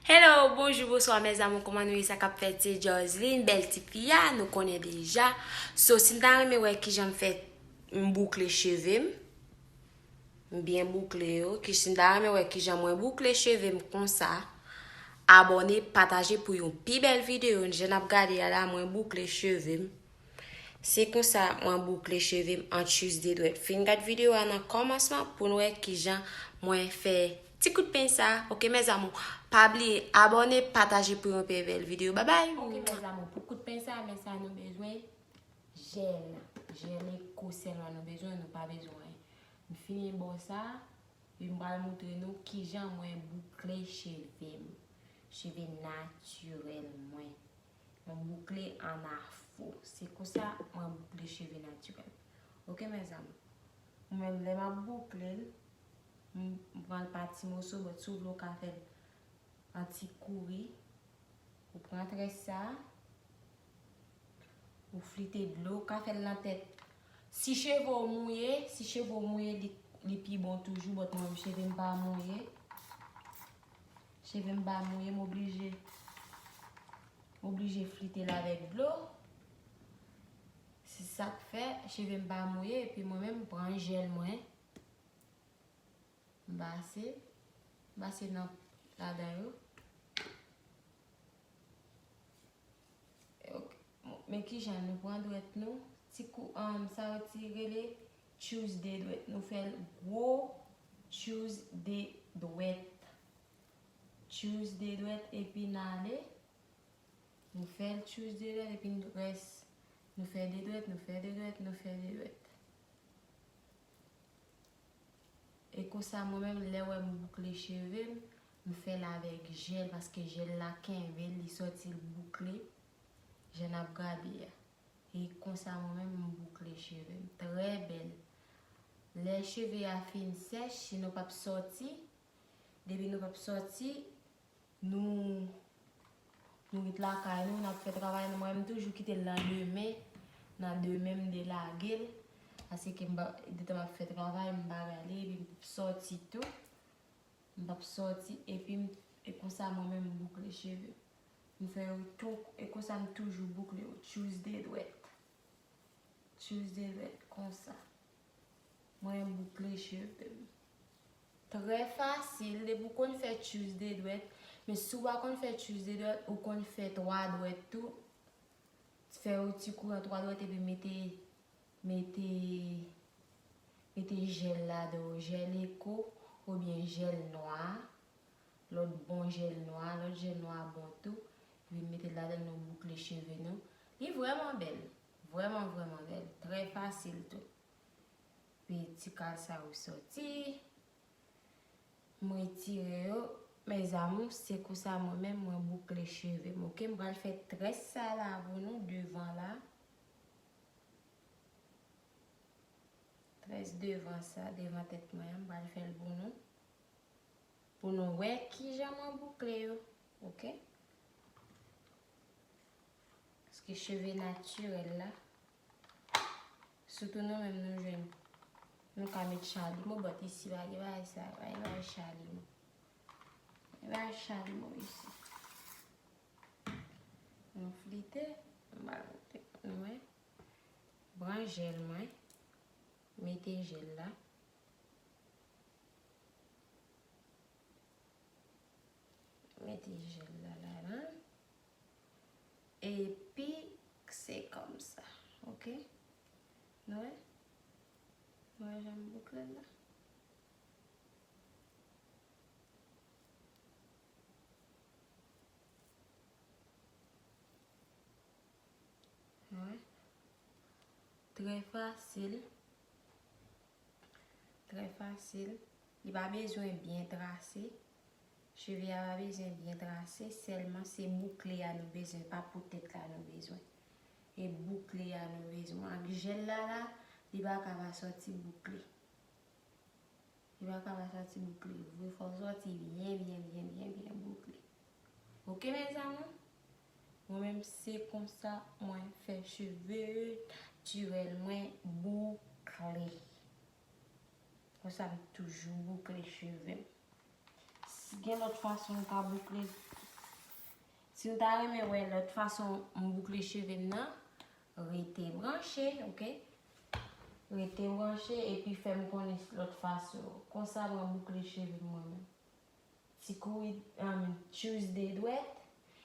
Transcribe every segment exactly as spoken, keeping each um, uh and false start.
Hello, bonjou, bonswa, mes amours, kòman nou ye? Sa k ap fèt? Se Joseline, bèl ti fi a, nou konnen deja. So, si n ta renmen wè kijan m fè m boukle cheve m, m byen boukle yo, ki si n ta renmen wè kijan mwen boukle cheve m konsa, abòne, pataje pou yon pi bèl videyo. Jan n ap gade a la, mwen boukle cheve m. Se konsa mwen boukle cheve m an Tuesday dwèt. Fin gad videyo a nan kòmansman pou n wè kijan mwen fè ti kout peny sa. Oke, mes amours, pa bliye abòne, pataje pou yon pi bèl videyo. Babay! Oke, mes amours, pou kout peny sa, men sa nou bezwen jèl. Jèl Eko sèlman nou bezwen, nou pa bezwen anyen. M fini bò sa, epi m pral moutre nou kijan mwen boukle cheve m. Cheve natirèl mwen. Mwen boukle an afro. Se konsa mwen boukle cheve natirèl. Oke, mes amours. Mwen menm, lè m ap boukle l, m m pran l pa ti moso, but si w vle w ka fè l an ti kouri. Ou pran très sa, ou flite dlo, ou ka fè l nan tèt. Si cheve w mouye, si cheve w mouye, li, li pi bon toujou, but mwen menm cheve m pa mouye. Cheve m pa mouye, m oblije, m oblije flite l avèk dlo. Se sa k fè cheve m pa mouye, epi mwen menm m pran jèl mwen. M pase, m pase nan ladan yo. Ok. Men kijan nou pran dwèt nou, ti kou, um, sa yo ti rele Tuesday dwèt. Nou fè l gwo Tuesday dwèt. Tuesday dwèt epi n ale. Nou fè l Tuesday dwèt epi n rès. Nou fè de dwèt, nou fè de dwèt, nou fè de dwèt. E konsa mwen menm, lè w wè m boukle cheve m, m fè l avèk jèl, paske jèl la kenbe l, li sòti l boukle, jan n ap gade a. E konsa mwen menm, m boukle cheve m. Trè bèl. Lè cheve a fin sèch, si nou p ap sòti, depi nou p ap sòti, nou, nou ret lakay nou, n ap fè travay nou. Mwen, m toujou kite l nan de men, nan de men m delage l. Paske m pa, detan m ap fè travay, m pa rale, epi m p ap sòti tou. M p ap sòti, epi m, e konsa mwen menm m boukle cheve. M fè yo tou, e konsa m toujou boukle yo. Tuesday dwèt. Tuesday dwèt, konsa. Mwen boukle cheve m. Trè fasil, depi w konn fè Tuesday dwèt, men si w pa konn fè Tuesday dwèt, ou konn fè twa dwèt tou, fè yon ti kouran twa dwèt epi mete, mete, mete jèl ladan w, jèl Eko oubyen jèl nwa, lòt bon jèl nwa, lòt jèl nwa bon tou, epi mete l ladan l, nou boukle cheve nou. Li vrèman bèl, vrèman, vrèman bèl, trè fasil tou. Epi ti kal sa yo sòti. M retire yo. Mes amours, se konsa mwen menm, mwen boukle cheve m, oke? M pral fè très sa la pou nou, devan la. Très devan sa, devan tèt mwen an, m pral fè l pou nou. Pou nou wè kijan mwen boukle yo, oke? Paske cheve natirèl la, sitou nou menm nou jwenn, nou ka met chalimo, but isi pa gen bagay sa, pa gen bagay chalimo. Pa gen bagay chalimo isi. Nou flite, m pral montre nou, wè. Pran jèl mwen, mete jèl la. Mete jèl la ladan. Epi, se kòmsa, oke? Nou wè? Nou wè jan m boukle l la? Nou wè? Trè fasil. Trè fasil. Li pa bezwen byen trase. Cheve a pa bezwen byen trase. Sèlman se boukle a nou bezwen, pa pou tèt la nou bezwen. E boukle a nou bezwen. Ak jèl la la, li pa ka pa sòti boukle. Li pa ka pa sòti boukle vre. Fò l sòti byen, byen, byen, byen, byen boukle. Oke, mes amours? Mwen menm, se konsa mwen fè cheve natirèl mwen boukle. Konsa, m toujou boukle cheve m. Gen lòt fason m ka boukle. Si w ta renmen wè lòt fason m boukle cheve m nan, rete branche, oke? Rete branche epi fè m konnen lòt fason. Konsa mwen boukle cheve m mwen menm. Ti kouri, um, Tuesday dwèt,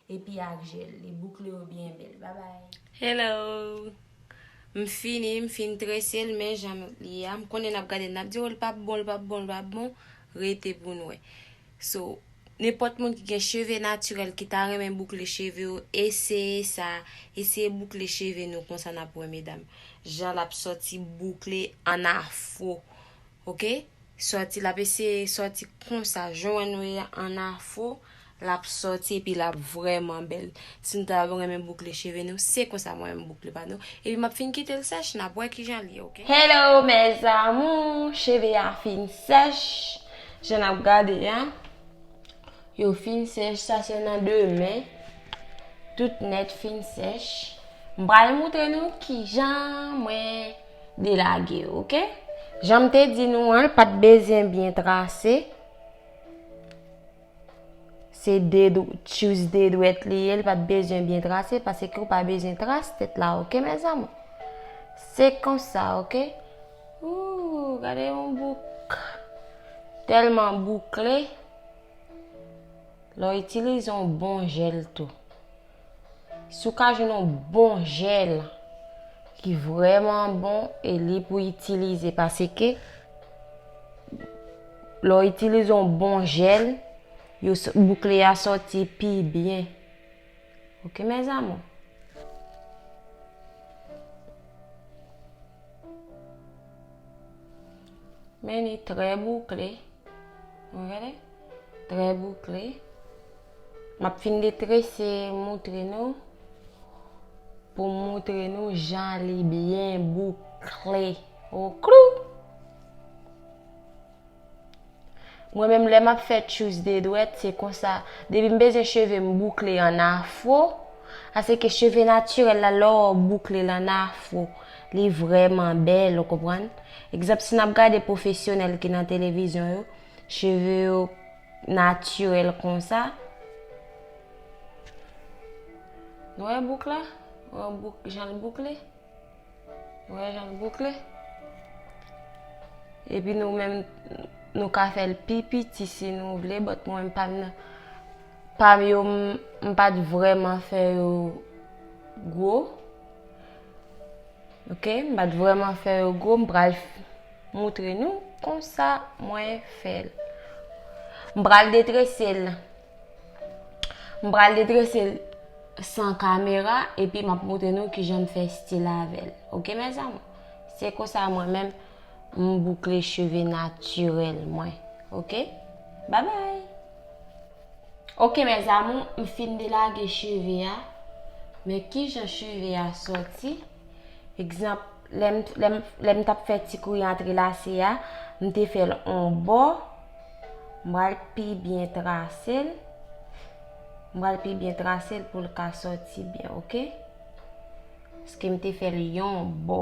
epi ak jèl. Li boukle yo byen bèl. Babay. Hello! M fini, m fin trese l, men jan l ye a. M konnen n ap gade, n ap di, "Oh, l p ap bon, l p ap bon, l p ap bon." Rete pou n wè. So, nenpòt moun ki gen cheve natirèl, ki ta renmen boukle cheve yo, eseye sa. Eseye boukle cheve nou konsa n ap wè, medam. Jan l ap sòti boukle an afro. Oke? Sòti, l ap eseye sòti konsa. Jan w wè nou ye an afro, l ap sòti epi l ap vrèman bèl. Si nou ta renmen boukle cheve nou, se konsa mwen menm boukle pa nou. Epi m ap fin kite l sèch, n ap wè kijan l ye, oke? Hello, mes amours! Cheve a fin sèch. Jan n ap gade a, yo fin sèch, sa se nan demen. Tout nèt fin sèch. M pral moutre nou kijan mwen delage yo, oke? Jan m te di nou an, l pa t bezwen byen trase. Se de dw-, Tuesday dwèt li ye, l pa t bezwen byen trase, paske ou pa bezwen trase tèt la, oke, mes amours? Se konsa, oke? Ooh, gade yon bouk. Tèlman boukle. Lè w itilize yon bon jèl tou. Si w ka jwenn yon bon jèl ki vrèman bon, e li pou itilize, paske lè w itilize yon bon jèl, yo s-, boukle a sòti pi byen. Oke, mes amours? Men li trè boukle. Ou gade? Trè boukle. M ap fin detrese, moutre nou. Pou m moutre nou jan li byen boukle. Oklou! Mwen menm, lè m ap fè Tuesday dwèt, se konsa. Depi m bezwen cheve m boukle an afro, paske cheve natirèl la, lè w boukle l an afro, li vrèman bèl, ou konprann? Egzanp, si n ap gade pwofesyonèl ki nan televizyon yo, cheve yo natirèl konsa. Nou wè bouk la? Ou wè bouk, jan l boukle? Ou wè jan l boukle? Epi nou menm, nou ka fè l pi piti si nou vle, but mwen pa m nan, pa m yo, m, m pa t vrèman fè yo gwo. Oke, m pa t vrèman fè yo gwo, m pral f-, moutre nou konsa mwen fè l. M pral detrese l. M pral detrese l san kamera, epi m ap moutre nou kijan m fè stil avè l. Oke, mes amours? Se konsa mwen menm, m boukle cheve natirèl mwen. Oke? Babay! Oke, mes amours, m fin delage cheve a. Men kijan cheve a sòti? Egzanp, lè m, lè m, lè m t ap fè ti kouri antrelase a, m te fè l on bò. M pral pi byen trase l. M pral pi byen trase l pou l ka sòti byen, oke? Paske m te fè l yon bò.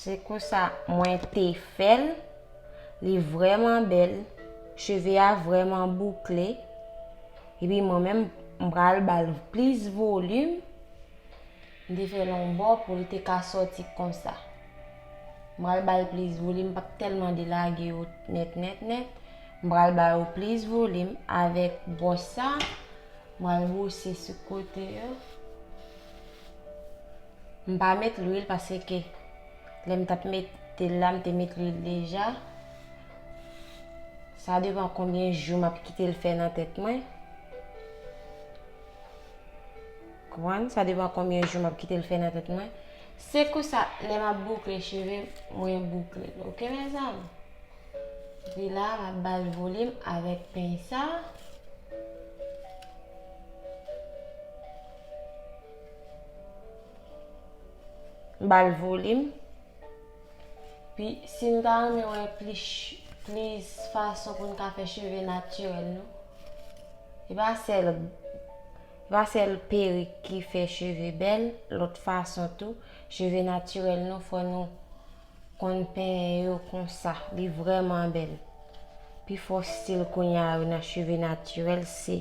Se konsa mwen te fè l. Li vrèman bèl. Cheve a vrèman boukle. Epi mwen menm, m pral ba l plis volim. M te fè l on bò pou l te ka sòti konsa. M pral ba l plis volim, m p ap tèlman delage yo nèt, nèt, nèt. M pral ba yo plis volim avèk bwòs sa. M pral bwose sou kote yo. M pa met lwil paske lè m t ap mete l la, m te met lwil deja. Sa depann konbyen jou m ap kite l fè nan tèt mwen. Konprann? Sa depann konbyen jou m ap kite l fè nan tèt mwen. Se konsa, lè m ap boukle cheve m, mwen boukle l. Oke, mes amours? Epi la, m ap ba l volim avèk peny sa. M ba l volim. Pi, si n ta renmen wè plis, plis fason pou n ka fè cheve natirèl nou, e pa sèl, e pa sèl perik ki fè cheve bèl, lòt fason tou, cheve natirèl nou, fò nou Konn penyen yo konsa, li vrèman bèl. Pifò stil kounye a yo nan cheve natirèl se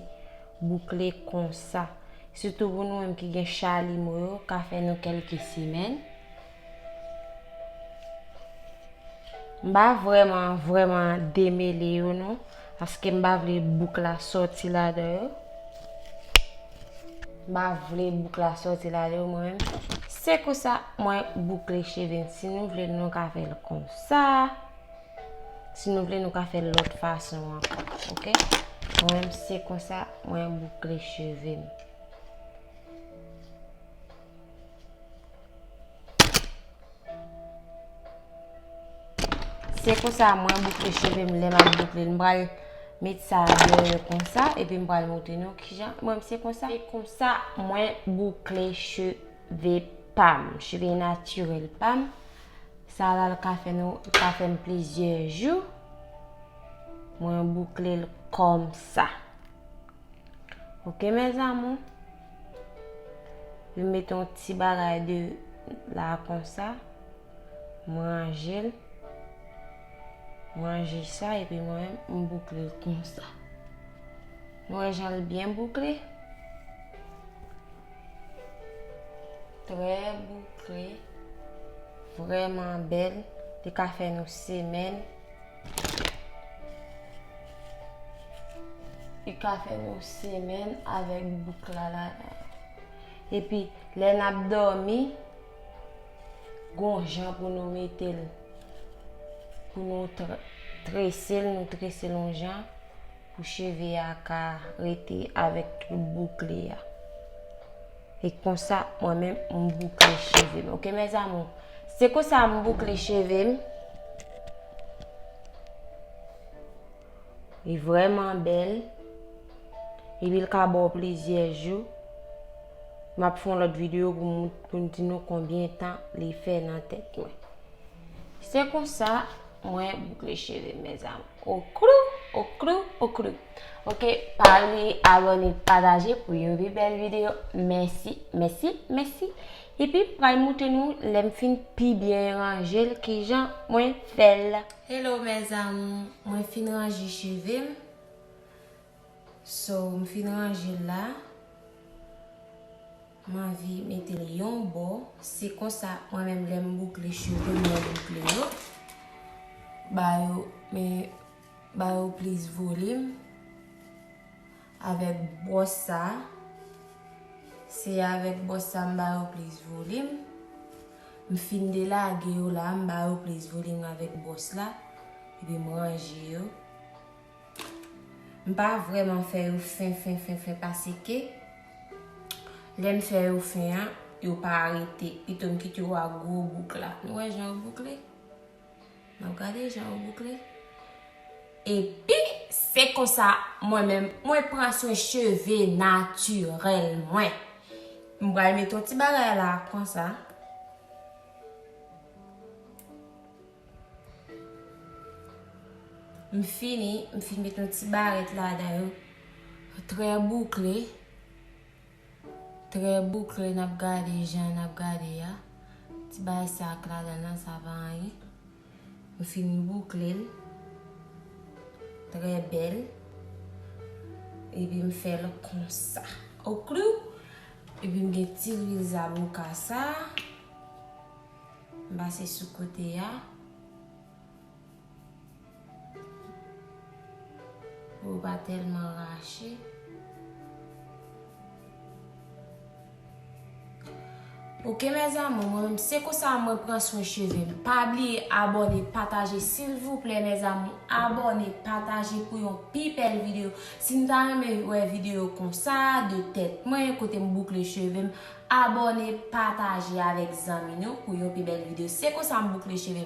boukle konsa. Sitou pou nou menm ki gen chalimo yo, ka fè nou kèlke semèn. M pa vrèman, vrèman demele yo non, paske m pa vle bouk la sòti ladan yo. M pa vle bouk la sòti ladan yo mwen menm. Se konsa mwen boukle cheve m. Si nou vle, nou ka fè l konsa. Si nou vle, nou ka fè l lòt fason ankò, oke? Mwen menm, se konsa mwen boukle cheve m. Se konsa mwen boukle cheve m, lè m ap boukle l, m pral met sa dèyè konsa, epi m pral montre nou kijan mwen, se konsa. Se konsa mwen boukle cheve pa m, cheve natirèl pa m. Sa la, l ka fè nou, l ka fè m plizyè jou. Mwen boukle l kòmsa. Oke, mes amours. Epi m mete yon ti bagay de la konsa. M ranje l. M ranje sa, epi mwen menm, m boukle l konsa. Nou wè jan l byen boukle? Trè boukle. Vrèman bèl. Li ka fè nou semèn. Li ka fè nou semèn avèk bouk la ladan. Epi, lè n ap dòmi, gon jan pou nou mete l. Pou nou tre-, trese l, nou trese l yon jan pou cheve a ka rete avèk tout boukle a. E konsa, mwen menm, m boukle cheve m. Oke, mes amours? Se konsa m boukle cheve m. Li vrèman bèl. Epi l ka ba w plizyè jou. M ap fè yon lòt videyo pou m, pou m di nou konbyen tan li fè nan tèt mwen. Se konsa mwen boukle cheve m, mes amours. Oklou, oklou, oklou. Oke, pa bliye abòne, pataje pou yon pi bèl videyo. Mèsi, mèsi, mèsi. Epi, m pral montre nou lè m fin pi byen ranje l, kijan mwen fè l. Hello, mes amours. Mwen fin ranje cheve m. So, m fin ranje l la. M anvi mete l yon bò. Se konsa, mwen menm, lè m boukle cheve m, mwen boukle yo. Ba yo, men, ba yo plis volim. Avèk bwòs sa. Se avèk bwòs sa m ba yo plis volim. M fin delage yo la, m ba yo plis volim avèk bwòs la. Epi m ranje yo. M pa vrèman fè yo fen, fen, fen, fen, paske lè m fè yo fen an, yo pa rete. Pito m kite yo ak gwo bouk la. Nou wè jan yo boukle? N ap gade jan yo boukle. Epi, se konsa, mwen menm, mwen pran swen cheve natirèl mwen. M pral mete yon ti bagay la, konsa. M fini, m fin met yon ti barèt ladan yo. Trè boukle. Trè boukle, n ap gade jan n ap gade a. Ti bagay sa k ladan nan, sa pa anyen. M fin boukle l. Trè bèl. Epi m fè l konsa. Oklou. Epi m gen ti lwil zaboka sa. M pase sou kote a. Pou yo pa tèlman rache. Oke, mes amours, mwen menm, se konsa mwen pran swen cheve m. Pa bliye abòne, pataje, silvouplè, mes amours, abòne, pataje pou yon pi bèl videyo. Si nou ta renmen wè videyo konsa, de tèt mwen, kote m boukle cheve m, abòne, pataje avèk zanmi nou pou yon pi bèl videyo. Se konsa m boukle cheve m.